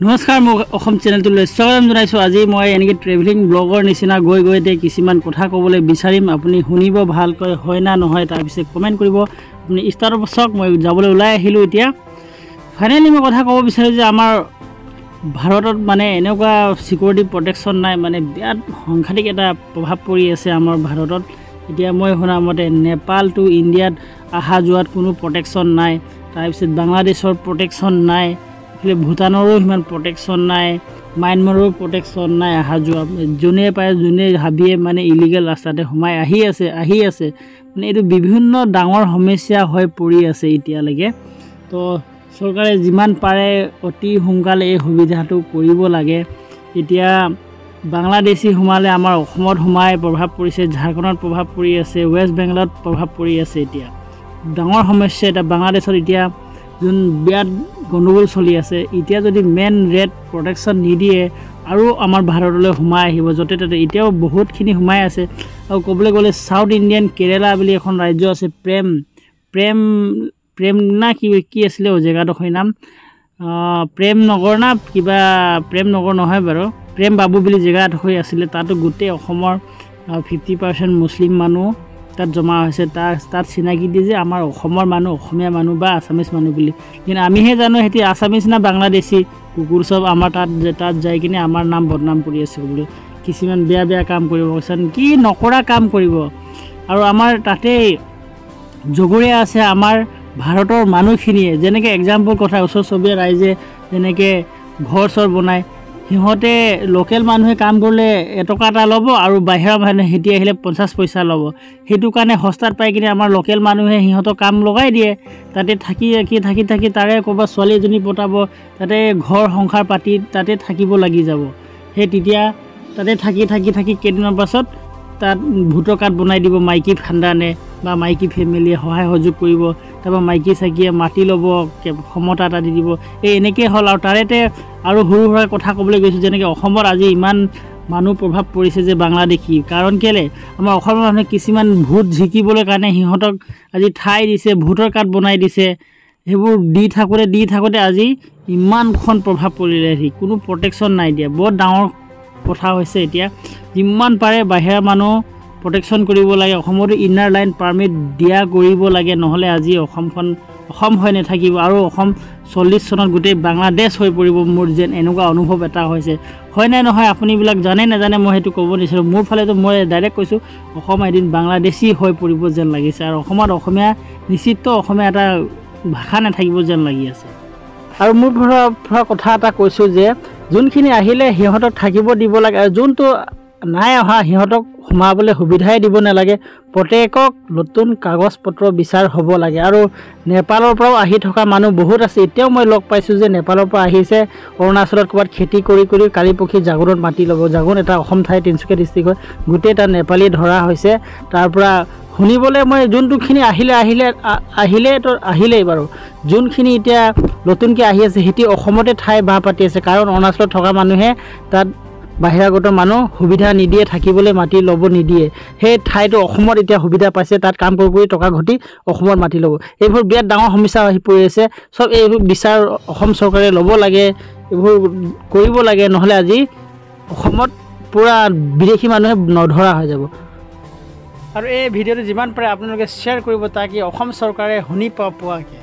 নমস্কাৰ, মোক অসম চেনেলটোলৈ স্বাগতম জনাইছোঁ। আজি মই এনেকৈ ট্ৰেভেলিং ব্লগৰ নিচিনা গৈ গৈ এতিয়া কিছুমান কথা ক'বলৈ বিচাৰিম, আপুনি শুনিব ভালকৈ হয় না নহয়, তাৰপিছত কমেণ্ট কৰিব। আপুনি ষ্টাৰ্টৰ চাওক, মই যাবলৈ ওলাই আহিলোঁ। এতিয়া ফাইনেলি মই কথা ক'ব বিচাৰোঁ যে আমাৰ ভাৰতত মানে এনেকুৱা ছিকিউৰিটি প্ৰটেকশ্যন নাই, মানে বিৰাট সাংঘাতিক এটা প্ৰভাৱ পৰি আছে আমাৰ ভাৰতত। এতিয়া মই শুনা মতে নেপাল টু ইণ্ডিয়াত অহা যোৱাত কোনো প্ৰটেকশ্যন নাই, তাৰপিছত বাংলাদেশৰ প্ৰটেকশ্যন নাই, এইফালে ভূটানৰো সিমান প্ৰটেকশ্যন নাই, ম্যানমাৰৰো প্ৰটেকশ্যন নাই। অহা যোৱা যোনে পায় যোনে ভাবিয়ে মানে ইলিগেল ৰাস্তাতে সোমাই আহি আছে আহি আছে, মানে এইটো বিভিন্ন ডাঙৰ সমস্যা হৈ পৰি আছে এতিয়ালৈকে। তো চৰকাৰে যিমান পাৰে অতি সোনকালে এই সুবিধাটো কৰিব লাগে। এতিয়া বাংলাদেশী সোমালে আমাৰ অসমত সোমাই প্ৰভাৱ পৰিছে, ঝাৰখণ্ডত প্ৰভাৱ পৰি আছে, ৱেষ্ট বেংগলত প্ৰভাৱ পৰি আছে। এতিয়া ডাঙৰ সমস্যা এটা বাংলাদেশত এতিয়া যোন বিৰাট গণ্ডগোল চলি আছে। এতিয়া যদি মেইন ৰেট প্ৰটেকশ্যন নিদিয়ে আৰু আমাৰ ভাৰতলৈ সোমাই আহিব য'তে ত'তে, এতিয়াও বহুতখিনি সোমাই আছে। আৰু ক'বলৈ গ'লে চাউথ ইণ্ডিয়ান কেৰেলা বুলি এখন ৰাজ্য আছে, প্ৰেম প্ৰেম প্ৰেম না কি কি আছিলে জেগাডোখৰীৰ নাম, প্ৰেম নগৰ না কিবা, প্ৰেম নগৰ নহয় বাৰু, প্ৰেম বাবু বুলি জেগা এডোখৰি আছিলে। তাতো গোটেই অসমৰ 50% মুছলিম মানুহ তাত জমা হৈছে। তাত চিনাকি দিয়ে যে আমাৰ অসমৰ মানুহ, অসমীয়া মানুহ বা আছামিজ মানুহ বুলি, কিন্তু আমিহে জানো সিহঁতি আছামিজ না বাংলাদেশী। কুকুৰ চব আমাৰ তাত যাই কিনে আমাৰ নাম বদনাম কৰি আছে বোলে, কিছুমান বেয়া বেয়া কাম কৰিব, কিছুমান কি নকৰা কাম কৰিব। আৰু আমাৰ তাতেই জগৰীয়া আছে আমাৰ ভাৰতৰ মানুহখিনিয়ে। যেনেকৈ এক্সাম্পল কথা, ওচৰ চুবুৰীয়া ৰাইজে যেনেকৈ ঘৰ চৰ বনায়, সিহঁতে লোকেল মানুহে কাম কৰিলে এটকা এটা ল'ব আৰু বাহিৰৰ মানুহে সিহঁতি আহিলে 50 পইচা ল'ব। সেইটো কাৰণে সস্তাত পাই কিনে আমাৰ লোকেল মানুহে সিহঁতক কাম লগাই দিয়ে। তাতে থাকি থাকি থাকি তাৰে ক'ৰবাত ছোৱালী এজনী পতাব, তাতে ঘৰ সংসাৰ পাতি তাতে থাকিব লাগি যাব। সেই তেতিয়া তাতে থাকি থাকি থাকি কেইদিনমান পাছত তাত ভোটৰ কাৰ্ড বনাই দিব, মাইকী খান্দানে বা মাইকী ফেমিলিয়ে সহায় সহযোগ কৰিব, তাৰপৰা মাইকী চাইকীয়ে মাটি ল'ব, ক্ষমতা এটা দি দিব। এই এনেকৈয়ে হ'ল। আৰু তাৰেতে আৰু সৰু সুৰা কথা ক'বলৈ গৈছোঁ, যেনেকৈ অসমত আজি ইমান মানুহ প্ৰভাৱ পৰিছে যে বাংলাদেশী, কাৰণ কেলৈ আমাৰ অসমৰ মানুহে কিছুমান ভোট জিকিবলৈ কাৰণে সিহঁতক আজি ঠাই দিছে, ভোটৰ কাৰ্ড বনাই দিছে। সেইবোৰ দি থাকোঁতে দি থাকোঁতে আজি ইমানখন প্ৰভাৱ পৰিলেহি, কোনো প্ৰটেকশ্যন নাই দিয়া। বৰ ডাঙৰ কথা হৈছে। এতিয়া যিমান পাৰে বাহিৰা মানুহ প্ৰটেকশ্যন কৰিব লাগে, অসমতো ইনাৰ লাইন পাৰ্মিট দিয়া কৰিব লাগে, নহ'লে আজি অসমখন অসম হৈ নাথাকিব আৰু অসম 40 চনত গোটেই বাংলাদেশ হৈ পৰিব। মোৰ যেন এনেকুৱা অনুভৱ এটা হৈছে, হয় নে নহয় আপুনিবিলাক জানে নাজানে মই সেইটো ক'ব নিবিচাৰোঁ। মোৰ ফালেতো মই ডাইৰেক্ট কৈছোঁ, অসম এদিন বাংলাদেশী হৈ পৰিব যেন লাগিছে আৰু অসমত অসমীয়া নিশ্চিত অসমীয়া এটা ভাষা নাথাকিব যেন লাগি আছে। আৰু মোৰ পৰা কথা এটা কৈছোঁ যে যোনখিনি আহিলে সিহঁতক থাকিব দিব লাগে, আৰু যোনটো নাই অহা সিহঁতক সোমাবলৈ সুবিধাই দিব নালাগে। প্ৰত্যেকক নতুন কাগজ পত্ৰ বিচাৰ হ'ব লাগে। আৰু নেপালৰ পৰাও আহি থকা মানুহ বহুত আছে, এতিয়াও মই লগ পাইছোঁ যে নেপালৰ পৰা আহিছে, অৰুণাচলত ক'ৰবাত খেতি কৰি কৰি কালিপক্ষী জাগোনত মাটি ল'ব। জাগোন এটা অসম ঠাই, তিনিচুকীয়া ডিষ্ট্ৰিক্ট হয়, গোটেই তাত নেপালী ধৰা হৈছে। তাৰপৰা শুনিবলৈ মই যোনটোখিনি আহিলে আহিলে আহিলে তো আহিলেই বাৰু, যোনখিনি এতিয়া নতুনকৈ আহি আছে সিহঁতি অসমতে ঠাই বাহ পাতি আছে। কাৰণ অৰুণাচলত থকা মানুহে তাত বাহিৰাগত মানুহ সুবিধা নিদিয়ে, থাকিবলৈ মাটি ল'ব নিদিয়ে। সেই ঠাইটো অসমত এতিয়া সুবিধা পাইছে, তাত কাম কৰি কৰি টকা ঘটি অসমত মাটি ল'ব। এইবোৰ বিৰাট ডাঙৰ সমস্যা আহি পৰি আছে। চব এইবোৰ বিচাৰ অসম চৰকাৰে ল'ব লাগে, এইবোৰ কৰিব লাগে, নহ'লে আজি অসমত পূৰা বিদেশী মানুহে নধৰা হৈ যাব। আৰু এই ভিডিঅ'টো যিমান পাৰে আপোনালোকে শ্বেয়াৰ কৰিব, তাকি অসম চৰকাৰে শুনি পোৱাকৈ।